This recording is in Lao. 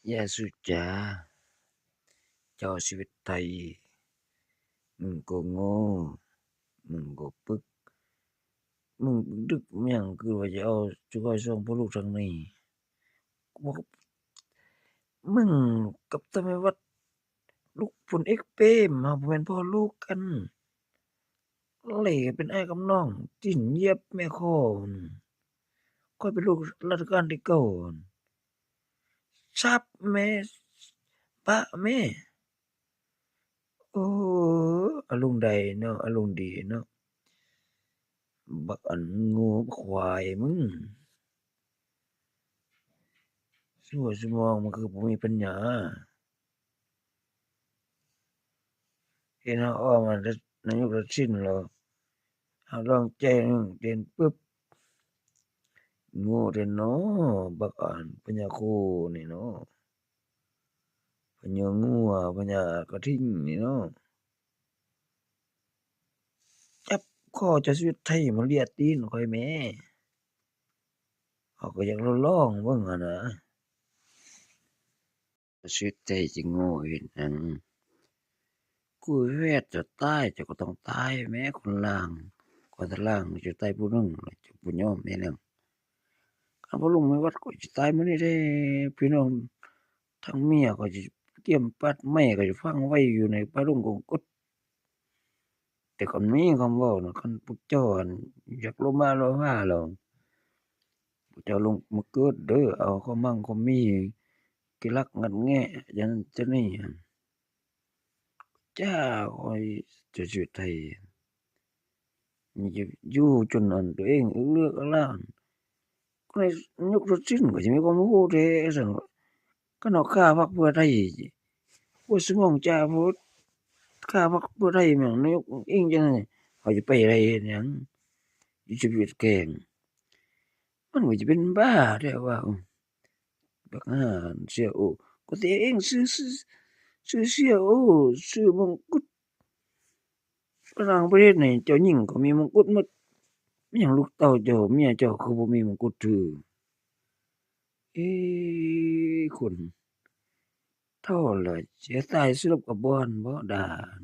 ຢ່າສູ່ຈາ ເຈົ້າຊີວິດໄທ ມຶງກໍໂງ່ ມຶງກໍປຶກ ມຶງດຶກຫຍັງຄືວ່າຈະເອົາຈຸກອຍສອງພໍ່ລູກທາງນີ້ ບອກ ມຶງກັບຕາແມ່ວັດ ລູກພົນເອກເປມ ເຮົາບໍ່ແມ່ນພໍ່ລູກກັນ ເລກັນເປັນອ້າຍກັບນ້ອງ ຕີນຢຽບແມ່ຄໍ ຂ້ອຍເປັນລູກລັດຖະການທີເກົ້າ ສາບແມ່ ປະແມ່ ໂອ້ ອາລົມໃດເນາະ ອາລົມດີເນາະ ບັກອັນໂງ່ບັກຄວາຍມຶງ ຊົ່ວສະໝອງ ມັນຄືບໍ່ມີປັນຍາ ເຫັນເຮົາອອກມານາຍົກທັກສິນແລ້ວ ຮັບຮອງແຈ້ງເດັ່ນປຶບ ໂງ່ແທ້ເນາະ ບັກອັນພະຍາໂຄນີ້ເນາະ ພະຍາງົວ ພະຍາກະທິງນີ້ເນາະ ຈັບຄໍເຈົ້າຊີວິດໄທມາເລຍຕີນຂ້ອຍແມ້ ເຮົາກໍຢາກລອງເບິ່ງຫັ້ນນະ ຊີວິດໄທຊິໂງ່ເຮັດຫຍັງ ກູແວດຈະຕາຍ ເຈົ້າກໍຕ້ອງຕາຍແມ້ຄົນລ່າງ ຂ້ອຍຕາລ່າງ ເຈົ້າຕາຍຜູ້ໜຶ່ງ ເຈົ້າບໍ່ຍອມແມ່ນຫຍັງ ຄັນບໍ່ລົງໄປວັດ ຂ້ອຍຊິຕາຍມື້ນີ້ເດ້ ພີ່ນ້ອງທາງເມຍຂ້ອຍຊິກຽມປາດໄມ້ ຂ້ອຍຊິຝັງໄວ້ຢູ່ໃນປ່າດົງກົງກົດ ແຕ່ກໍມີຄຳເວົ້ານະ ຄັນພວກເຈົ້າຫັ້ນຢາກໂລມາໂລມາແລ້ວ ພວກເຈົ້າລົງມາເກີດເດີ ເອົາຄວາມຮັ່ງຄວາມມີ ກິລັກງັດແງະ ຈັ່ງນັ້ນຈັ່ງນີ້ ຈ້າ ຂ້ອຍຈະຊິໄທ ມັນຈະຢູ່ຈົນອັນຕົວເອງເອກເລືອກອາລານ ໃນຍຸກທັກສິນກໍຊິມີຄວາມຮູ້ແທ້ຊັ້ນ ຄັນເຮົາຂ້າພັກເພື່ອໄທ ຫົວສະໝອງຈ້າໂພດ ຂ້າພັກເພື່ອໄທແມ່ນນາຍົກອີ່ຫຍັງ ເຮົາຈະໄປໄດ້ເຮັດຫຍັງ ຢູ່ສະຫວັດແກງ ມັນກໍຈະເປັນບ້າແທ້ວ່າ ບັກຫ່າເສຍໂອ ກໍຕົວເອງຊື່ ຊື່ເສຍໂອ ຊື່ມງກຸດ ຝຣັ່ງປະເທດນີ້ເຈົ້າຍິງກໍມີມົງກຸດໝົດ ມີຫຍັງລູກເຕົ້າເຈົ້າ ເມຍເຈົ້າຄືບໍ່ມີມົງກຸດຖື ເອ ຄົນເຖົ້າລະຊິຕາຍສະຫຼົບກັບບ່ອນບໍ່ດານ